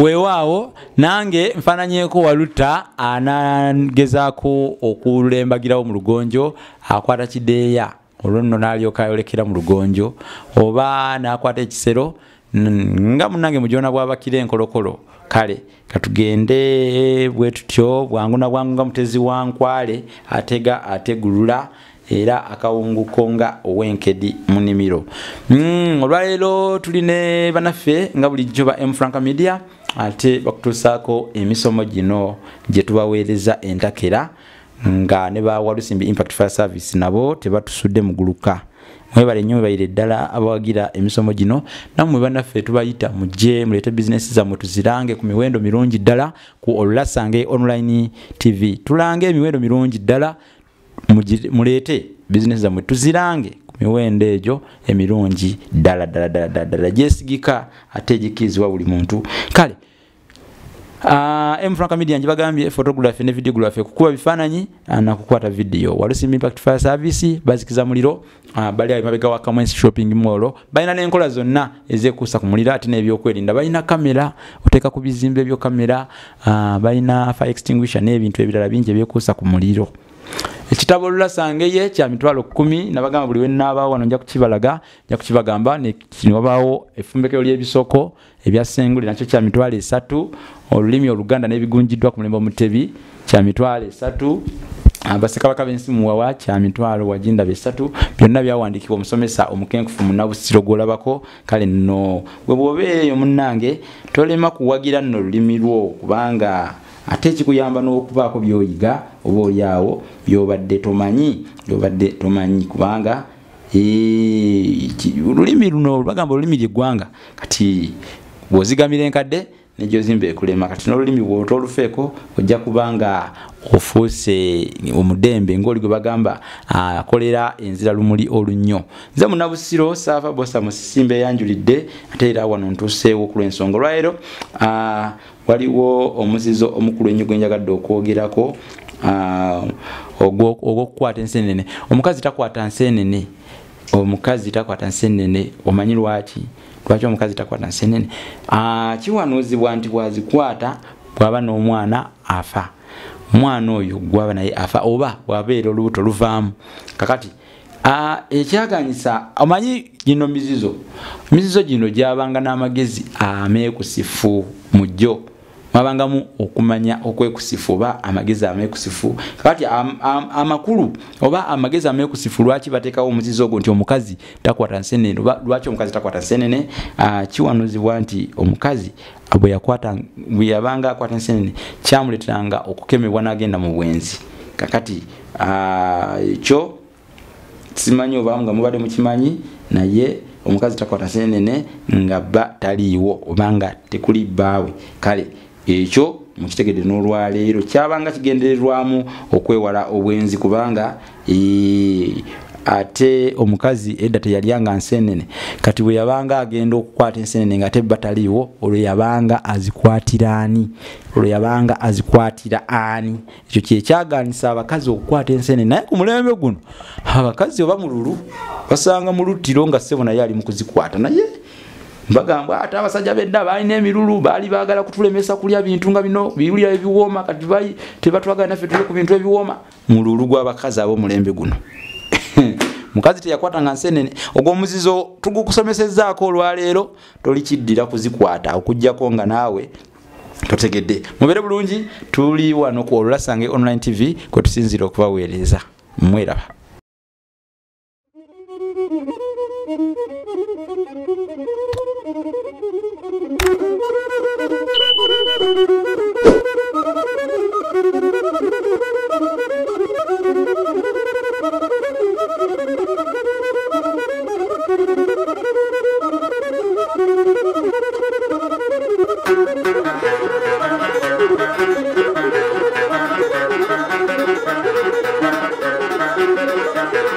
Weewaawo nange nfaananyeeko Waluta anagezaako okulembagirawo mu lugonjo, akwata kideeya olwo nno n'alyoka ayolekera mu lugonjo oba n'akwata ekisero nga munnange mugyona bw'abakira enkolokolo. Kale katugende bwe tutyo bwangu na bwangu nga mutezi wa nkwale atega ategulula era akawunguko nga ow'enkedi mu nnimiro. Olwaleero tuli ne bannaffe nga bulijjo ba M Frank Media ate bakutuusaako emisomo gino gye tubaweereza entakera nga ne ba Walusimbi Impact Fire Service nabo tebatusudde muguluka. Mwebale nnyo, mwebalire ddala abawagira emisomo gino. Nammwe bannaffe tubayita mujje muleete bizinesi zammwe tuzirange ku miwendo mirungi ddala ku Olulasange Online TV. Tulange emiwendo mirungi ddala, muleete bizinesi zammwe tuzirange ku miwendo egyo emirungi ddala ddala ddala ddala ddala gyesigika ate egikkirizibwa buli muntu. Kale M Frank Media njibagambye photography ne videography, kukuba bifaananyi na kukwata video. Walusimbi Impact Fire Service bazikiza muliro, bali ayo mabega wa Kamwensi Shopping Mall. Balina n'enkola zonna ezekuusa ku muliro ate n'ebyokwerinda. Balina kamera oteeka ku bizimbe byo kamera, balina fire extinguisher n'ebintu ebirala bingi ebyekuusa ku muliro. Ekitabo Olulasange ye kya 10,000 nabagamba buli wennaabaawo wano nja kukibalaga, nja kukibagamba. Ne wabaawo effumbekero ly'ebisoko ebya Ssengule nakyo kya 30,000, olulimi Oluganda n'ebigunjiddwa ku mulembe Omutebi kya 30,000, Bassekabaka b'ensi Muwawa kya 3,000, byonna byawandiikibwa omusomesa omukenkufu Munnabusiro gw'olabako. Kale nno gwe bw'obeera eyo munnange tolema kuwagira nno olulimi lwo, kubanga ate kikuyamba n'okubaako by'oyiga oba oli awo by'obadde tomanyi, by'obadde tomanyi, kubanga olulimi luno bagamba olulimi ly'eggwanga. Kati bw'ozigamira enkadde n'egyozimba ekulema. Kati n'olulimi bw'otolufeeko ojja kubanga ofuuse omudembe ng'oli gwe bagamba akolera enzira lumuli olunnyo. Nze Munnabusiro Saava Bosa Musisimba eyanjulidde, ate era wano ntuuseewo ku lw'ensonga. Olwaleero waliwo omuzizo omukulu ennyo gwe njagadde okwogerako, ogw'okukwata enseenene. Omukazi takwata nseenene, omukazi takwata nseenene. Omanyi lwaki? Lwaki omukazi takwata nseenene? Kiwanuuzibwa nti bw'azikwata bw'aba n'omwana afa, omwana oyo gw'aba naye afa, oba bw'abeera olubuto luvaamu. Kakati ekyaganyisa, omanyi gino mizizo, emizizo gino gyabanga n'amagezi ameekusifu mu gyo, mwabangamu okumanya okwekusifu oba amagezi ameekusifu. Kakati amakulu oba amagezi ameekusifu, lwaki bateekawo omuzizo ogwo nti omukazi takwata nseenene, oba lwaki omukazi takwata nseenene? Kiwanuzibwa nti omukazi bwe yabanga akwata enseenene kyamuleeteranga okukemebwa n'agenda mu bwenzi. Kakati ekyo simanyi oba nga mubadde mukimanyi, naye omukazi takwata nseenene nga bba taliiwo oba nga tekuli bbaawe. Kale ekyo mukitegedde n'olwaleero kyabanga kigendererwamu okwewala obwenzi, kubanga ate omukazi edda teyalyanga nseenene. Kati bwe yabanga agenda okukwata enseenene nga ate bba taliiwo, olwo yabanga azikwatira ani? Olwo yabanga azikwatira ani? Ekyo kye kyagaanisa abakazi okukwata enseenene. Naye ku mulembe guno abakazi oba mululu basanga mu luttiro nga ssebo naye ali mu kuzikwata. Naye mbagamba ate abasajja b'edda balina emirulu, baali baagala kutulemesa kulya bintu nga bino biwulira ebiwooma, kati tebatwagala naffe tulye ku bintu ebiwooma. Mululu gw'abakazi ab'omulembe guno. Mukazi teyakwatanga nseenene. Ogwo omuzizo tugukusomesezzaako olwaleero, tolikiddira kuzikwata okuggyako nga naawe totegedde. Mubeere bulungi, tuli wano ku Olulasange Online TV kwe tusinziira okubaweereza. Mweraba. Thank you.